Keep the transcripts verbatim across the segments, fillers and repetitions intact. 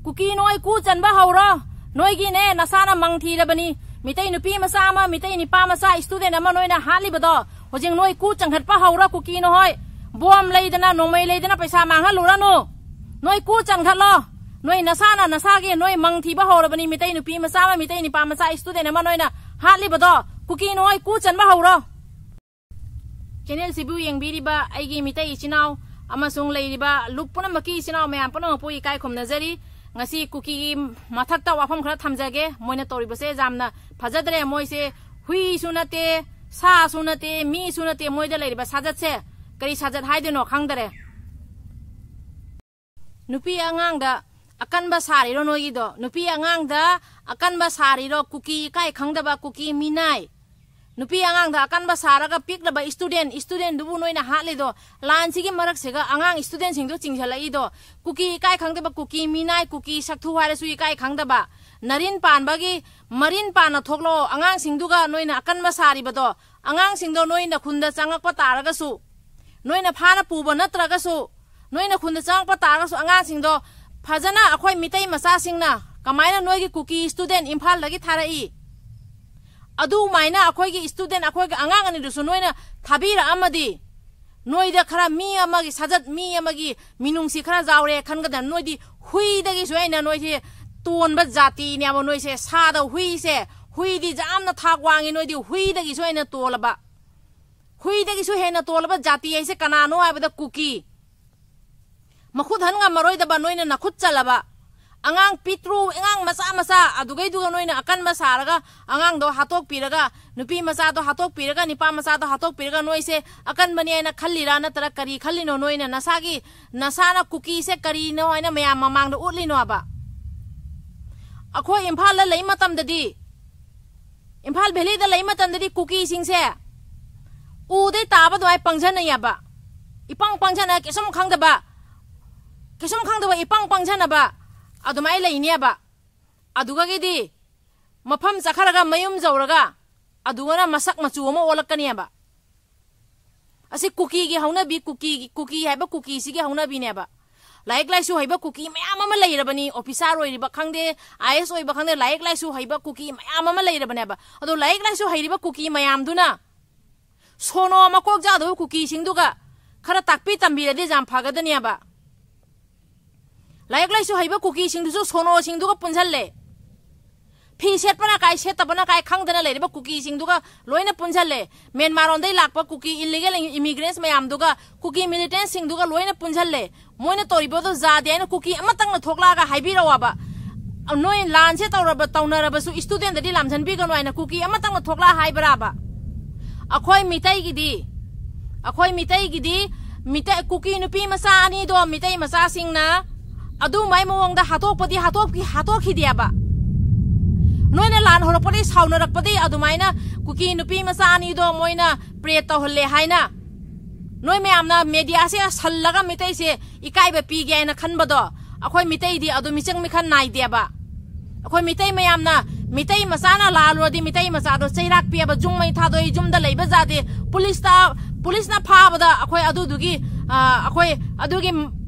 ꯀꯨꯀꯤ ꯅꯣꯏ ꯀꯨ ꯆꯟꯕ ꯍꯧꯔꯣ꯫ ꯅꯣꯏꯒꯤꯅꯦ ꯅꯁꯥꯅ ꯃꯪ ꯊꯤꯔꯕꯅꯤ꯫ ꯃꯤꯇꯩ ꯅꯨꯄꯤ ꯃꯆꯥ ꯑꯃ, ꯃꯤꯇꯩ ꯅꯤꯄꯥ ꯃꯆꯥ, student ꯑꯃ ꯅꯣꯏꯅ ꯍꯥꯠꯂꯤꯕꯗꯣ, ꯍꯧꯖꯤꯛ ꯅꯣꯏ ꯀꯨ ꯆꯪꯈꯠꯄ ꯍꯧꯔꯣ꯫ ꯀꯨꯀꯤ ꯅꯍꯣꯏ, ꯕꯣꯝ ꯂꯩꯗꯅ, ꯅꯣꯡꯃꯩ ꯂꯩꯗꯅ ꯄꯩꯁꯥ ꯃꯥꯡꯍꯜꯂꯨꯔꯅꯨ꯫ ꯅꯣꯏ ꯀꯨ ꯆꯟꯈꯠꯂꯣ꯫ ꯅꯣꯏ ꯅꯁꯥꯅ ꯅꯁꯥꯒꯤ ꯅꯣꯏ ꯃꯪ ꯊꯤꯕ ꯍꯧꯔꯕꯅꯤ꯫ ꯃꯤꯇꯩ ꯅꯨꯄꯤ ꯃꯆꯥ ꯑꯃ, ꯃꯤꯇꯩ ꯅꯤꯄꯥ ꯃꯆꯥ, student ꯑꯃ ꯅꯣꯏꯅ ꯍꯥꯠꯂꯤꯕꯗꯣ, ꯀꯨꯀꯤ ꯅꯍꯣꯏ ꯀꯨ ꯆꯟꯕ ꯍꯧꯔꯣ꯫ Channel ꯁꯤꯕꯨ ꯌꯦꯡꯕꯤꯔꯤꯕ ꯑꯩꯒꯤ ꯃꯤꯇꯩ ꯏꯆꯤꯟ ꯏꯅꯥꯎ ꯑꯃꯁꯨꯡ ꯂꯩꯔꯤꯕ ꯂꯨꯞ ꯄꯨꯝꯅꯃꯛꯀꯤ ꯏꯆꯤꯟ ꯏꯅꯥꯎ ꯃꯌꯥꯝ ꯄꯨꯝꯅꯃꯛꯄꯨ ꯏꯀꯥꯏ ꯈꯨꯝꯅꯖꯔꯤ꯫ ꯉꯁꯤ ꯀꯨꯀꯤꯒꯤ ꯃꯊꯛꯇ ꯋꯥꯐꯝ ꯈꯔ ꯊꯝꯖꯒꯦ꯫ ꯃꯣꯏꯅ ꯇꯧꯔꯤꯕꯁꯦ ꯌꯥꯝꯅ ꯐꯖꯗ꯭ꯔꯦ꯫ ꯃꯣꯏꯁꯦ ꯍꯨꯏꯁꯨ ꯅꯠꯇꯦ, ꯁꯥꯁꯨ ꯅꯠꯇꯦ, ꯃꯤꯁꯨ ꯅꯠꯇꯦ꯫ ꯃꯣꯏꯗ ꯂꯩꯔꯤꯕ ꯁꯥꯖꯠꯁꯦ ꯀꯔꯤ ꯁꯥꯖꯠ ꯍꯥꯏꯗꯣꯏꯅꯣ ꯈꯪꯗꯔꯦ꯫ ꯅꯨꯄꯤ ꯑꯉꯥꯡꯗ ꯑꯀꯟꯕ ꯁꯥꯔꯤꯔꯣ ꯅꯣꯏꯒꯤꯗꯣ? ꯅꯨꯄꯤ ꯑꯉꯥꯡꯗ ꯑꯀꯟꯕ ꯁꯥꯔꯤꯔꯣ? ꯀꯨꯀꯤ ꯏꯀꯥꯏ ꯈꯪꯗꯕ ꯀꯨꯀꯤ ꯃꯤꯅꯥꯏ꯫ ꯅꯨꯄꯤ ꯑꯉꯥꯡꯗ ꯑꯀꯟꯕ ꯁꯥꯔꯒ ꯄꯤꯛꯂꯕ student, student ꯗꯨꯕꯨ ꯅꯣꯏꯅ ꯍꯥꯠꯂꯤꯗꯣ꯫ ꯂꯥꯟꯁꯤꯒꯤ ꯃꯔꯛꯁꯤꯒ ꯑꯉꯥꯡ student ꯁꯤꯡꯗꯣ ꯆꯤꯡꯁꯤꯜꯂꯛꯏꯗꯣ꯫ ꯀꯨꯀꯤ ꯏꯀꯥꯏ ꯈꯪꯗꯕ ꯀꯨꯀꯤ ꯃꯤꯅꯥꯏ, ꯀꯨꯀꯤ ꯁꯛꯊꯨ ꯍꯥꯏꯔꯁꯨ ꯏꯀꯥꯏ ꯈꯪꯗꯕ꯫ ꯅꯔꯤꯟ ꯄꯥꯟꯕꯒꯤ, ꯃꯔꯤꯟ ꯄꯥꯟꯅ ꯊꯣꯛꯂꯛꯑꯣ꯫ ꯑꯉꯥꯡꯁꯤꯡꯗꯨꯒ ꯅꯣꯏꯅ ꯑꯀꯟꯕ ꯁꯥꯔꯤꯕꯗꯣ, ꯑꯉꯥꯡꯁꯤꯡꯗꯣ ꯅꯣꯏ ꯅꯈꯨꯟꯗ ꯆꯪꯉꯛꯄ ꯇꯥꯔꯒꯁꯨ, ꯅꯣꯏꯅ ꯐꯥꯅ ꯄꯨꯕ ꯅꯠꯇ꯭ꯔꯒꯁꯨ, ꯅꯣꯏ ꯅꯈꯨꯟꯗ ꯆꯪꯉꯛꯄ ꯇꯥꯔꯒꯁꯨ, ꯑꯉꯥꯡꯁꯤꯡꯗꯣ ꯐꯖꯅ ꯑꯩꯈꯣꯏ ꯃꯤꯇꯩ ꯃꯆꯥꯁꯤꯡꯅ ꯀꯃꯥꯏꯅ ꯅꯣꯏꯒꯤ ꯀꯨꯀꯤ student ꯏꯝꯐꯥꯜꯗꯒꯤ ꯊꯥꯔꯛꯏ, ꯑꯗꯨꯃꯥꯏꯅ ꯑꯩꯈꯣꯏꯒꯤ student, ꯑꯩꯈꯣꯏꯒꯤ ꯑꯉꯥꯡ ꯑꯅꯤꯗꯨꯁꯨ ꯅꯣꯏꯅ ꯊꯥꯕꯤꯔꯛꯑꯝꯃꯗꯤ, ꯅꯣꯏꯗ ꯈꯔ ꯃꯤ ꯑꯃꯒꯤ ꯁꯥꯖꯠ, ꯃꯤ ꯑꯃꯒꯤ ꯃꯤꯅꯨꯡꯁꯤ ꯈꯔ ꯌꯥꯎꯔꯦ ꯈꯟꯒꯗꯕꯅꯤ꯫ ꯅꯣꯏꯗꯤ ꯍꯨꯏꯗꯒꯤꯁꯨ ꯍꯦꯟꯅ ꯅꯣꯏꯁꯦ ꯇꯣꯟꯕ ꯖꯥꯇꯤꯅꯦꯕ꯫ ꯅꯣꯏꯁꯦ ꯁꯥꯗ ꯍꯨꯏꯁꯦ, ꯍꯨꯏꯗꯤ ꯌꯥꯝꯅ ꯊꯥꯛ ꯋꯥꯡꯉꯤ, ꯅꯣꯏꯗꯤ ꯍꯨꯏꯗꯒꯤꯁꯨ ꯍꯦꯟꯅ ꯇꯣꯜꯂꯕ, ꯍꯨꯏꯗꯒꯤꯁꯨ ꯍꯦꯟꯅ ꯇꯣꯜꯂꯕ ꯖꯥꯇꯤ ꯍꯥꯏꯁꯦ ꯀꯅꯥꯅꯣ ꯍꯥꯏꯕꯗ ꯀꯨꯀꯤ꯫ ꯃꯈꯨꯠ ꯍꯟ ꯉꯝꯃꯔꯣꯏꯗꯕ ꯅꯣꯏꯅ ꯅꯈꯨꯠ ꯆꯜꯂꯕ꯫ ꯑꯉꯥꯡ ꯄꯤꯛꯇ꯭ꯔꯨ, ꯑꯉꯥꯡ ꯃꯆꯥ ꯃꯆꯥ ꯑꯗꯨꯒꯩꯗꯨꯒ ꯅꯣꯏꯅ ꯑꯀꯟꯕ ꯁꯥꯔꯒ, ꯑꯉꯥꯡꯗꯣ ꯍꯥꯠꯇꯣꯛꯄꯤꯔꯒ, ꯅꯨꯄꯤ ꯃꯆꯥꯗꯣ ꯍꯥꯠꯇꯣꯛꯄꯤꯔꯒ, ꯅꯤꯄꯥ ꯃꯆꯥꯗꯣ ꯍꯥꯠꯇꯣꯛꯄꯤꯔꯒ ꯅꯣꯏꯁꯦ ꯑꯀꯟꯕꯅꯤ ꯍꯥꯏꯅ ꯈꯜꯂꯤꯔꯥ, ꯅꯠꯇ꯭ꯔ ꯀꯔꯤ ꯈꯜꯂꯤꯅꯣ? ꯅꯣꯏꯅ ꯅꯁꯥꯒꯤ, ꯅꯁꯥꯅ ꯀꯨꯀꯤꯁꯦ ꯀꯔꯤꯅꯣ ꯍꯥꯏꯅ ꯃꯌꯥꯝ ꯃꯃꯥꯡꯗ ꯎꯠꯂꯤꯅꯣꯕ? ꯑꯩꯈꯣꯏ ꯏꯝꯐꯥꯜꯗ ꯂꯩ ꯃꯇꯝꯗꯗꯤ, ꯏꯝꯐꯥꯜ ꯚꯦꯂꯤꯗ ꯂꯩ ꯃꯇꯝꯗꯗꯤ ꯀꯨꯀꯤꯁꯤꯡꯁꯦ ꯎꯗꯩ ꯇꯥꯕ ꯑꯗꯨꯃꯥꯏꯅ ꯄꯪꯖꯟꯅꯩꯌꯦꯕ꯫ ꯏꯄꯪ ꯄꯪꯖꯟꯅ, ꯀꯩꯁꯨꯝ ꯈꯪꯗꯕ, ꯀꯩꯁꯨꯝ ꯈꯪꯗꯕ ꯏꯄꯪ ꯄꯪꯖꯟꯅꯕ ꯑꯗꯨꯃꯥꯏꯅ ꯂꯩꯅꯦꯕ꯫ ꯑꯗꯨꯒꯒꯤꯗꯤ ꯃꯐꯝ ꯆꯠꯈ꯭ꯔꯒ, ꯃꯌꯨꯝ ꯌꯧꯔꯒ, ꯑꯗꯨꯒꯅ ꯃꯁꯛ ꯃꯆꯨ ꯑꯃ ꯑꯣꯜꯂꯛꯀꯅꯦꯕ꯫ ꯑꯁꯤ ꯀꯨꯀꯤꯒꯤ ꯍꯧꯅꯕꯤ, ꯀꯨꯀꯤꯒꯤ, ꯀꯨꯀꯤ ꯍꯥꯏꯕ ꯀꯨꯀꯤꯁꯤꯒꯤ ꯍꯧꯅꯕꯤꯅꯦꯕ꯫ ꯂꯥꯏꯔꯤꯛ ꯂꯥꯏꯁꯨ ꯍꯩꯕ ꯀꯨꯀꯤ ꯃꯌꯥꯝ ꯑꯃ ꯂꯩꯔꯕꯅꯤ, ꯑꯣꯐꯤꯁꯥꯔ ꯑꯣꯏꯔꯤꯕ ꯈꯪꯗꯦ, ꯑꯥꯏ ꯑꯦꯁ ꯑꯣꯏꯕ ꯈꯪꯗꯦ, ꯂꯥꯏꯔꯤꯛ ꯂꯥꯏꯁꯨ ꯍꯩꯕ ꯀꯨꯀꯤ ꯃꯌꯥꯝ ꯑꯃ ꯂꯩꯔꯕꯅꯦꯕ꯫ ꯑꯗꯣ ꯂꯥꯏꯔꯤꯛ ꯂꯥꯏꯁꯨ ꯍꯩꯔꯤꯕ ꯀꯨꯀꯤ ꯃꯌꯥꯝꯗꯨꯅ ꯁꯣꯅꯣ ꯃꯀꯣꯛ ꯆꯥꯗꯕ ꯀꯨꯀꯤꯁꯤꯡꯗꯨꯒ ꯈꯔ ꯇꯥꯛꯄꯤ ꯇꯝꯕꯤꯔꯗꯤ ꯌꯥꯝ ꯐꯒꯗꯅꯦꯕ꯫ ꯂꯥꯏꯔꯤꯛ ꯂꯥꯏꯁꯨ ꯍꯩꯕ ꯀꯨꯀꯤꯁꯤꯡꯗꯨꯁꯨ ꯁꯣꯅꯣꯁꯤꯡꯗꯨꯒ ꯄꯨꯟꯁꯤꯜꯂꯦ, ꯐꯤ ꯁꯦꯠꯄꯅ ꯀꯥꯏ ꯁꯦꯠꯇꯕꯅ ꯀꯥꯏ ꯈꯪꯗꯅ ꯂꯩꯔꯤꯕ ꯀꯨꯀꯤꯁꯤꯡꯗꯨꯒ ꯂꯣꯏꯅ ꯄꯨꯟꯁꯤꯜꯂꯦ, ꯃ꯭ꯌꯥꯟꯃꯥꯔ ꯂꯣꯝꯗꯩ ꯂꯥꯛꯄ ꯀꯨꯀꯤ ꯏꯂꯤꯒꯦꯜ ꯏꯃꯤꯒ꯭ꯔꯦꯟꯁ ꯃꯌꯥꯝꯗꯨꯒ, ꯀꯨꯀꯤ ꯃꯤꯂꯤꯇꯦꯟꯁꯤꯡꯗꯨꯒ ꯂꯣꯏꯅ ꯄꯨꯟꯁꯤꯜꯂꯦ꯫ ꯃꯣꯏꯅ ꯇꯧꯔꯤꯕꯗꯣ ꯌꯥꯗꯦ ꯍꯥꯏꯅ ꯀꯨꯀꯤ ꯑꯃꯇꯪꯅ ꯊꯣꯛꯂꯛꯑꯒ ꯍꯥꯏꯕꯤꯔꯛꯑꯣꯕ꯫ ꯅꯣꯏ ꯂꯥꯟꯁꯦ ꯇꯧꯔꯕ, ꯇꯧꯅꯔꯕꯁꯨ ꯏꯁꯇꯨꯗꯦꯟꯗꯗꯤ ꯂꯥꯝꯁꯤꯟꯕꯤꯒꯅꯨ ꯍꯥꯏꯅ ꯀꯨꯀꯤ ꯑꯃꯇꯪꯅ ꯊꯣꯛꯂꯛꯑ ꯍꯥꯏꯕ꯭ꯔꯥꯕ? ꯑꯩꯈꯣꯏ ꯃꯤꯇꯩꯒꯤꯗꯤ, ꯑꯩꯈꯣꯏ ꯃꯤꯇꯩꯒꯤꯗꯤ, ꯃꯤꯇꯩ, ꯀꯨꯀꯤ ꯅꯨꯄꯤ ꯃꯆꯥ ꯑꯅꯤꯗꯣ ꯃꯤꯇꯩ ꯃꯆꯥꯁꯤꯡꯅ ꯑꯗꯨꯃꯥꯏ ꯃꯑꯣꯡꯗ ꯍꯥꯠꯇꯣꯛꯄꯗꯤ ꯍꯥꯠꯇꯣꯛꯈꯤ-, ꯍꯥꯠꯇꯣꯛꯈꯤꯗꯦꯕ꯫ ꯅꯣꯏꯅ ꯂꯥꯟ ꯍꯧꯔꯛꯄꯗꯒꯤ ꯁꯥꯎꯅꯔꯛꯄꯗꯒꯤ ꯑꯗꯨꯃꯥꯏꯅ ꯀꯨꯀꯤ ꯅꯨꯄꯤ ꯃꯆꯥ ꯑꯅꯤꯗꯣ ꯃꯣꯏꯅ ꯄ꯭ꯔꯦ ꯇꯧꯍꯜꯂꯦ ꯍꯥꯏꯅ ꯅꯣꯏ ꯃꯌꯥꯝꯅ ꯃꯦꯗꯤꯌꯥꯁꯦ ꯁꯜꯂꯒ ꯃꯤꯇꯩꯁꯦ ꯏꯀꯥꯏꯕ ꯄꯤꯒꯦ ꯍꯥꯏꯅ ꯈꯟꯕꯗꯣ, ꯑꯩꯈꯣꯏ ꯃꯤꯇꯩꯗꯤ ꯑꯗꯨ ꯃꯤꯆꯪ ꯃꯤꯈꯟ ꯅꯥꯏꯗꯦꯕ꯫ ꯑꯩꯈꯣꯏ ꯃꯤꯇꯩ ꯃꯌꯥꯝꯅ ꯃꯤꯇꯩ ꯃꯆꯥꯅ ꯂꯥꯜꯂꯨꯔꯗꯤ ꯃꯤꯇꯩ ꯃꯆꯥꯗꯣ ꯆꯩꯔꯥꯛ ꯄꯤꯑꯕ, ꯌꯨꯝ ꯃꯩ ꯊꯥꯗꯣꯛꯏ, ꯌꯨꯝꯗ ꯂꯩꯕ ꯌꯥꯗꯦ, ꯄꯨꯂꯤꯁꯇ, ꯄꯨꯂꯤꯁꯅ ꯐꯥꯕꯗ ꯑꯩꯈꯣꯏ ꯑꯗꯨꯗꯨꯒꯤ, ꯑ, ꯑꯩꯈꯣꯏ ꯑꯗꯨꯒꯤ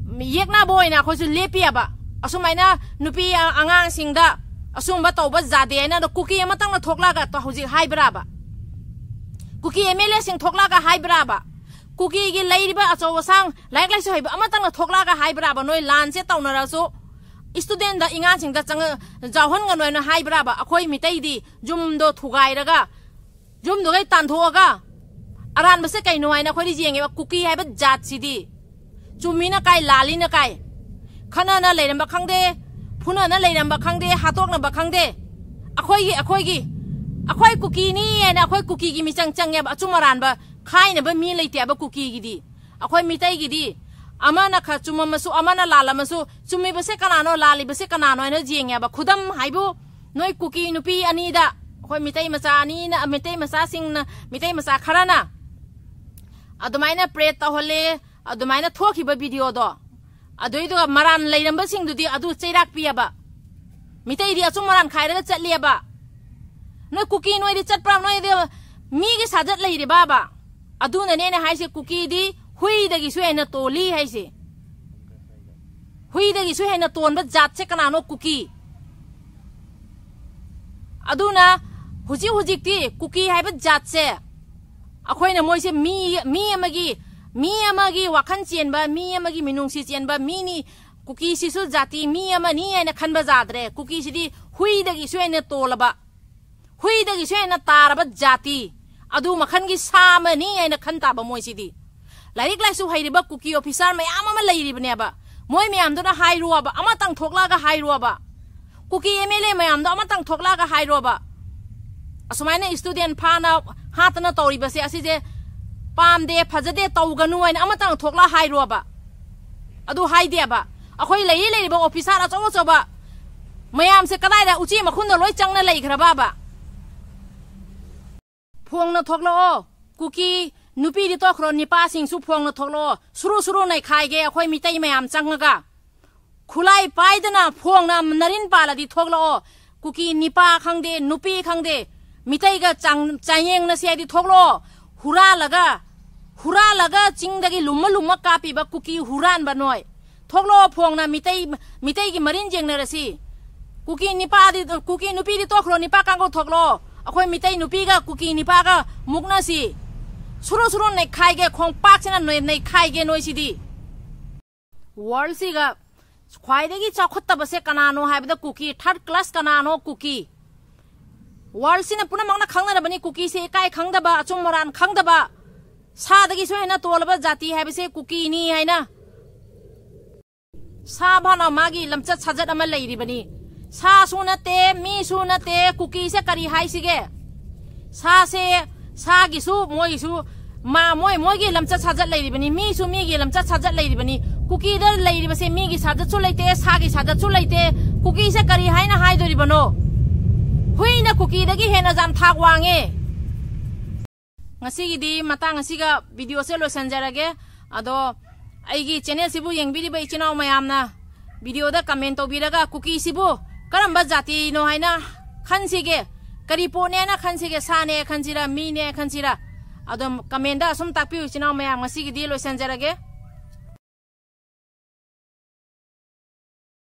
ꯌꯦꯛꯅꯕ ꯑꯣꯏꯅ ꯑꯩꯈꯣꯏꯁꯨ ꯂꯦꯞꯄꯤꯑꯕ꯫ ꯑꯁꯨꯃꯥꯏꯅ ꯅꯨꯄꯤ ꯑ-, ꯑꯉꯥꯡꯁꯤꯡꯗ ꯑꯁꯨꯝꯕ ꯇꯧꯕ ꯌꯥꯗꯦ ꯍꯥꯏꯅ ꯑꯗꯣ ꯀꯨꯀꯤ ꯑꯃꯇꯪꯅ ꯊꯣꯛꯂꯛꯑꯒ ꯇ-, ꯍꯧꯖꯤꯛ ꯍꯥꯏꯕ꯭ꯔꯥꯕ? ꯀꯨꯀꯤ ꯑꯦꯝ ꯑꯦꯜ ꯑꯦꯁꯤꯡ ꯊꯣꯛꯂꯛꯑꯒ ꯍꯥꯏꯕ꯭ꯔꯥꯕ? ꯀꯨꯀꯤꯒꯤ ꯂꯩꯔꯤꯕ ꯑꯆꯧ ꯑꯁꯥꯡ ꯂꯥꯏꯔꯤꯛ ꯂꯥꯏꯁꯨ ꯍꯩꯕ ꯑꯃꯇꯪꯅ ꯊꯣꯛꯂꯛꯑꯒ ꯍꯥꯏꯕ꯭ꯔꯥꯕ? ꯅꯣꯏ ꯂꯥꯟꯁꯦ ꯇꯧꯅꯔꯁꯨ ꯏꯁꯇꯨꯗꯦꯟꯗ, ꯏꯉꯥꯁꯤꯡꯗ ꯆꯪꯉ-, ꯌꯥꯎꯍꯟꯒꯅꯣ ꯍꯥꯏꯅ ꯍꯥꯏꯕ꯭ꯔꯥꯕ? ꯑꯩꯈꯣꯏ ꯃꯤꯇꯩꯗꯤ ꯌꯨꯝꯗꯣ ꯊꯨꯒꯥꯏꯔꯒ, ꯌꯨꯝꯗꯨꯒꯩ ꯇꯥꯟꯊꯣꯛꯑꯒ, ꯑꯔꯥꯟꯕꯁꯦ ꯀꯩꯅꯣ ꯍꯥꯏꯅ ꯑꯩꯈꯣꯏꯗꯤ ꯌꯦꯡꯉꯦꯕ꯫ ꯀꯨꯀꯤ ꯍꯥꯏꯕ ꯖꯥꯠꯁꯤꯗꯤ ꯆꯨꯝꯃꯤꯅ ꯀꯥꯏ, ꯂꯥꯜꯂꯤꯅ ꯀꯥꯏ? ꯈꯠꯅꯅ ꯂꯩꯔꯝꯕ ꯈꯪꯗꯦ, ꯐꯨꯅꯅ ꯂꯩꯔꯝꯕ ꯈꯪꯗꯦ, ꯍꯥꯠꯇꯣꯛꯅꯕ ꯈꯪꯗꯦ꯫ ꯑꯩꯈꯣꯏꯒꯤ, ꯑꯩꯈꯣꯏꯒꯤ, ꯑꯩꯈꯣꯏ ꯀꯨꯀꯤꯅꯤ ꯍꯥꯏꯅ ꯑꯩꯈꯣꯏ ꯀꯨꯀꯤꯒꯤ ꯃꯤꯆꯪ ꯆꯪꯉꯦꯕ꯫ ꯑꯆꯨꯝ ꯑꯔꯥꯟꯕ ꯈꯥꯏꯅꯕ ꯃꯤ ꯂꯩꯇꯦꯕ ꯀꯨꯀꯤꯒꯤꯗꯤ꯫ ꯑꯩꯈꯣꯏ ꯃꯤꯇꯩꯒꯤꯗꯤ ꯑꯃꯅ ꯈꯔ ꯆꯨꯝꯃꯝꯃꯁꯨ, ꯑꯃꯅ ꯂꯥꯜꯂꯝꯃꯁꯨ, ꯆꯨꯝꯃꯤꯕꯁꯦ ꯀꯅꯥꯅꯣ, ꯂꯥꯜꯂꯤꯕꯁꯦ ꯀꯅꯥꯅꯣ ꯍꯥꯏꯅ ꯌꯦꯡꯉꯦꯕ꯫ ꯈꯨꯗꯝ ꯍꯥꯏꯕꯨ, ꯅꯣꯏ ꯀꯨꯀꯤ ꯅꯨꯄꯤ ꯑꯅꯤꯗ, ꯑꯩꯈꯣꯏ ꯃꯤꯇꯩ ꯃꯆꯥ ꯑꯅꯤꯅ, ꯃꯤꯇꯩ ꯃꯆꯥꯁꯤꯡꯅ, ꯃꯤꯇꯩ ꯃꯆꯥ ꯈꯔꯅ ꯑꯗꯨꯃꯥꯏꯅ ꯄ꯭ꯔꯦ ꯇꯧꯍꯜꯂꯦ, ꯑꯗꯨꯃꯥꯏꯅ ꯊꯣꯛꯈꯤꯕ ꯚꯤꯗꯤꯑꯣꯗꯣ, ꯑꯗꯨꯏꯗꯨꯒ ꯃꯔꯥꯟ ꯂꯩꯔꯝꯕꯁꯤꯡꯗꯨꯗꯤ ꯑꯗꯨ ꯆꯩꯔꯥꯛ ꯄꯤꯑꯕ꯫ ꯃꯤꯇꯩꯗꯤ ꯑꯆꯨꯝ ꯃꯔꯥꯟ ꯈꯥꯏꯔꯒ ꯆꯠꯂꯦꯕ꯫ ꯅꯣꯏ ꯀꯨꯀꯤ ꯅꯣꯏꯗꯤ ꯆꯠꯄ꯭ꯔꯥ? ꯅꯣꯏꯗꯤ ꯃꯤꯒꯤ ꯁꯥꯖꯠ ꯂꯩꯔꯤꯕꯕ? ꯑꯗꯨꯅꯅꯦ ꯑꯩꯅ ꯍꯥꯏꯁꯦ, ꯀꯨꯀꯤꯗꯤ ꯍꯨꯏꯗꯒꯤꯁꯨ ꯍꯦꯟꯅ ꯇꯣꯜꯂꯤ ꯍꯥꯏꯁꯦ꯫ ꯍꯨꯏꯗꯒꯤꯁꯨ ꯍꯦꯟꯅ ꯇꯣꯟꯕ ꯖꯥꯠꯁꯦ ꯀꯅꯥꯅꯣ? ꯀꯨꯀꯤ꯫ ꯑꯗꯨꯅ ꯍꯧꯖꯤꯛ ꯍꯧꯖꯤꯛꯇꯤ ꯀꯨꯀꯤ ꯍꯥꯏꯕ ꯖꯥꯠꯁꯦ ꯑꯩꯈꯣꯏꯅ ꯃꯣꯏꯁꯦ ꯃꯤ, ꯃꯤ ꯑꯃꯒꯤ, ꯃꯤ ꯑꯃꯒꯤ ꯋꯥꯈꯜ ꯆꯦꯟꯕ, ꯃꯤ ꯑꯃꯒꯤ ꯃꯤꯅꯨꯡꯁꯤ ꯆꯦꯟꯕ ꯃꯤꯅꯤ꯫ ꯀꯨꯀꯤꯁꯤꯁꯨ ꯖꯥꯇꯤ ꯃꯤ ꯑꯃꯅꯤ ꯍꯥꯏꯅ ꯈꯟꯕ ꯌꯥꯗ꯭ꯔꯦ꯫ ꯀꯨꯀꯤꯁꯤꯗꯤ ꯍꯨꯏꯗꯒꯤꯁꯨ ꯍꯦꯟꯅ ꯇꯣꯜꯂꯕ, ꯍꯨꯏꯗꯒꯤꯁꯨ ꯍꯦꯟꯅ ꯇꯥꯔꯕ ꯖꯥꯇꯤ, ꯑꯗꯨ ꯃꯈꯜꯒꯤ ꯁꯥ ꯑꯃꯅꯤ ꯍꯥꯏꯅ ꯈꯟ ꯇꯥꯕ ꯃꯣꯏꯁꯤꯗꯤ꯫ ꯂꯥꯏꯔꯤꯛ ꯂꯥꯏꯁꯨ ꯍꯩꯔꯤꯕ ꯀꯨꯀꯤ ꯑꯣꯐꯤꯁꯥꯔ ꯃꯌꯥꯝ ꯑꯃ ꯂꯩꯔꯤꯕꯅꯦꯕ꯫ ꯃꯣꯏ ꯃꯌꯥꯝꯗꯨꯅ ꯍꯥꯏꯔꯣꯕ, ꯑꯃꯇꯪ ꯊꯣꯛꯂꯛꯑꯒ ꯍꯥꯏꯔꯣꯕ꯫ ꯀꯨꯀꯤ ꯑꯦꯝ ꯑꯦꯜ ꯑꯦ ꯃꯌꯥꯝꯗꯣ ꯑꯃꯇꯪ ꯊꯣꯛꯂꯛꯑꯒ ꯍꯥꯏꯔꯣꯕ꯫ ꯑꯁꯨꯃꯥꯏꯅ ꯏꯁꯇꯨꯗꯦꯟ ꯐꯥꯅ ꯍꯥꯠꯇꯅ ꯇꯧꯔꯤꯕꯁꯦ, ꯑꯁꯤꯁꯦ ꯄꯥꯝꯗꯦ, ꯐꯖꯗꯦ, ꯇꯧꯒꯅꯨ ꯍꯥꯏꯅ ꯑꯃꯇꯪ ꯊꯣꯛꯂꯛꯑ ꯍꯥꯏꯔꯣꯕ꯫ ꯑꯗꯨ ꯍꯥꯏꯗꯦꯕ꯫ ꯑꯩꯈꯣꯏ ꯂꯩꯔꯤ ꯂꯩꯔꯤꯕ ꯑꯣꯐꯤꯁꯥꯔ ꯑꯆꯧ ꯑꯆꯧꯕ ꯃꯌꯥꯝꯁꯦ ꯀꯗꯥꯏꯗ ꯎꯆꯤ ꯃꯈꯨꯟꯗ ꯂꯣꯏ ꯆꯪꯅ ꯂꯩꯈ꯭ꯔꯕꯕ? ꯐꯣꯡꯅ ꯊꯣꯛꯂꯛꯑꯣ꯫ ꯀꯨꯀꯤ ꯅꯨꯄꯤꯗꯤ ꯇꯣꯛꯈ꯭ꯔꯣ, ꯅꯤꯄꯥꯁꯤꯡꯁꯨ ꯐꯣꯡꯅ ꯊꯣꯛꯂꯛꯑꯣ꯫ ꯁꯨꯔꯨ ꯁꯨꯔꯨ ꯅꯩꯈꯥꯏꯒꯦ ꯑꯩꯈꯣꯏ ꯃꯤꯇꯩ ꯃꯌꯥꯝ ꯆꯪꯉꯒ꯫ ꯈꯨꯠꯂꯥꯏ ꯄꯥꯏꯗꯅ ꯐꯣꯡꯅ ꯅꯔꯤꯟ ꯄꯥꯜꯂꯗꯤ ꯊꯣꯛꯂꯛꯑꯣ꯫ ꯀꯨꯀꯤ ꯅꯤꯄꯥ ꯈꯪꯗꯦ, ꯅꯨꯄꯤ ꯈꯪꯗꯦ, ꯃꯤꯇꯩꯒ ꯆꯥꯡ-, ꯆꯥꯡꯌꯦꯡꯅꯁꯦ ꯍꯥꯏꯗꯤ ꯊꯣꯛꯂꯛꯑꯣ꯫ ꯍꯨꯔꯥꯜꯂꯒ, ꯍꯨꯔꯥꯜꯂꯒ ꯆꯤꯡꯗꯒꯤ ꯂꯨꯝꯃ ꯂꯨꯝꯃ ꯀꯥꯞꯄꯤꯕ ꯀꯨꯀꯤ ꯍꯨꯔꯥꯟꯕ ꯅꯣꯏ꯫ ꯊꯣꯛꯂꯛꯑꯣ ꯐꯣꯡꯅ, ꯃꯤꯇꯩ, ꯃꯤꯇꯩꯒꯤ ꯃꯔꯤꯟ ꯌꯦꯡꯅꯔꯁꯤ꯫ ꯀꯨꯀꯤ ꯅꯤꯄꯥꯗꯤ, ꯀꯨꯀꯤ ꯅꯨꯄꯤꯗꯤ ꯇꯣꯛꯈ꯭ꯔꯣ, ꯅꯤꯄꯥ ꯀꯥꯡꯕꯨ ꯊꯣꯛꯂꯛꯑꯣ꯫ ꯑꯩꯈꯣꯏ ꯃꯤꯇꯩ ꯅꯨꯄꯤꯒ ꯀꯨꯀꯤ ꯅꯤꯄꯥꯒ ꯃꯨꯛꯅꯁꯤ꯫ ꯁꯨꯔꯨ ꯁꯨꯔꯨ ꯅꯩꯈꯥꯏꯒꯦ, ꯈꯣꯡꯄꯥꯛꯁꯤꯅ ꯅꯣꯏ-, ꯅꯩꯈꯥꯏꯒꯦ ꯅꯣꯏꯁꯤꯗꯤ꯫ ꯋꯥꯔꯜꯁꯤꯒ ꯈ꯭ꯋꯥꯏꯗꯒꯤ ꯆꯥꯎꯈꯠꯇꯕꯁꯦ ꯀꯅꯥꯅꯣ ꯍꯥꯏꯕꯗ ꯀꯨꯀꯤ, ꯊꯥꯔꯠ ꯀ꯭ꯂꯥꯁ ꯀꯅꯥꯅꯣ? ꯀꯨꯀꯤ꯫ ꯋꯥꯔꯜꯁꯤꯅ ꯄꯨꯝꯅꯃꯛꯅ ꯈꯪꯅꯔꯕꯅꯤ ꯀꯨꯀꯤꯁꯦ ꯏꯀꯥꯏ ꯈꯪꯗꯕ, ꯑꯆꯨꯝ ꯑꯔꯥꯟ ꯈꯪꯗꯕ, ꯁꯥꯗꯒꯤꯁꯨ ꯍꯦꯟꯅ ꯇꯣꯜꯂꯕ ꯖꯥꯇꯤ ꯍꯥꯏꯕꯁꯦ ꯀꯨꯀꯤꯅꯤ ꯍꯥꯏꯅ꯫ ꯁꯥ ꯐꯥꯅ ꯃꯥꯒꯤ ꯂꯝꯆꯠ ꯁꯥꯖꯠ ꯑꯃ ꯂꯩꯔꯤꯕꯅꯤ꯫ ꯁꯥꯁꯨ ꯅꯠꯇꯦ, ꯃꯤꯁꯨ ꯅꯠꯇꯦ, ꯀꯨꯀꯤꯁꯦ ꯀꯔꯤ ꯍꯥꯏꯁꯤꯒꯦ? ꯁꯥꯁꯦ, ꯁꯥꯒꯤꯁꯨ ꯃꯣꯏꯒꯤꯁꯨ ꯃꯥ-, ꯃꯣꯏ, ꯃꯣꯏꯒꯤ ꯂꯝꯆꯠ ꯁꯥꯖꯠ ꯂꯩꯔꯤꯕꯅꯤ, ꯃꯤꯁꯨ ꯃꯤꯒꯤ ꯂꯝꯆꯠ ꯁꯥꯖꯠ ꯂꯩꯔꯤꯕꯅꯤ꯫ ꯀꯨꯀꯤꯗ ꯂꯩꯔꯤꯕꯁꯦ ꯃꯤꯒꯤ ꯁꯥꯖꯠꯁꯨ ꯂꯩꯇꯦ, ꯁꯥꯒꯤ ꯁꯥꯖꯠꯁꯨ ꯂꯩꯇꯦ꯫ ꯀꯨꯀꯤꯁꯦ ꯀꯔꯤ ꯍꯥꯏꯅ ꯍꯥꯏꯗꯣꯔꯤꯕꯅꯣ? ꯍꯨꯏꯅ ꯀꯨꯀꯤꯗꯒꯤ ꯍꯦꯟꯅ ꯌꯥꯝ ꯊꯥꯛ ꯋꯥꯡꯉꯦ꯫ ꯉꯁꯤꯒꯤꯗꯤ ꯃꯇꯥꯡ ꯑꯁꯤꯒ ꯚꯤꯗꯤꯑꯣꯁꯦ ꯂꯣꯏꯁꯤꯟꯖꯔꯒꯦ꯫ ꯑꯗꯣ ꯑꯩꯒꯤ ꯆꯦꯅꯦꯜꯁꯤꯕꯨ ꯌꯦꯡꯕꯤꯔꯤꯕ ꯏꯆꯤꯟ ꯏꯅꯥꯎ ꯃꯌꯥꯝꯅ ꯚꯤꯗꯤꯑꯣꯗ ꯀꯃꯦꯟ ꯇꯧꯕꯤꯔꯒ ꯀꯨꯀꯤꯁꯤꯕꯨ ꯀꯔꯝꯕ ꯖꯥꯇꯤꯅꯣ ꯍꯥꯏꯅ ꯈꯟꯁꯤꯒꯦ? ꯀꯔꯤ ꯄꯣꯠꯅꯦ ꯍꯥꯏꯅ ꯈꯟꯁꯤꯒꯦ? ꯁꯥꯅꯦ ꯈꯟꯁꯤꯔꯥ, ꯃꯤꯅꯦ ꯈꯟꯁꯤꯔꯥ? ꯑꯗꯣ ꯀꯃꯦꯟꯗ ꯑꯁꯨꯝ ꯇꯥꯛꯄꯤꯌꯨ ꯏꯆꯤꯟ ꯏꯅꯥꯎ ꯃꯌꯥꯝ꯫ ꯉꯁꯤꯒꯤꯗꯤ ꯂꯣꯏꯁꯤꯟꯖꯔꯒꯦ꯫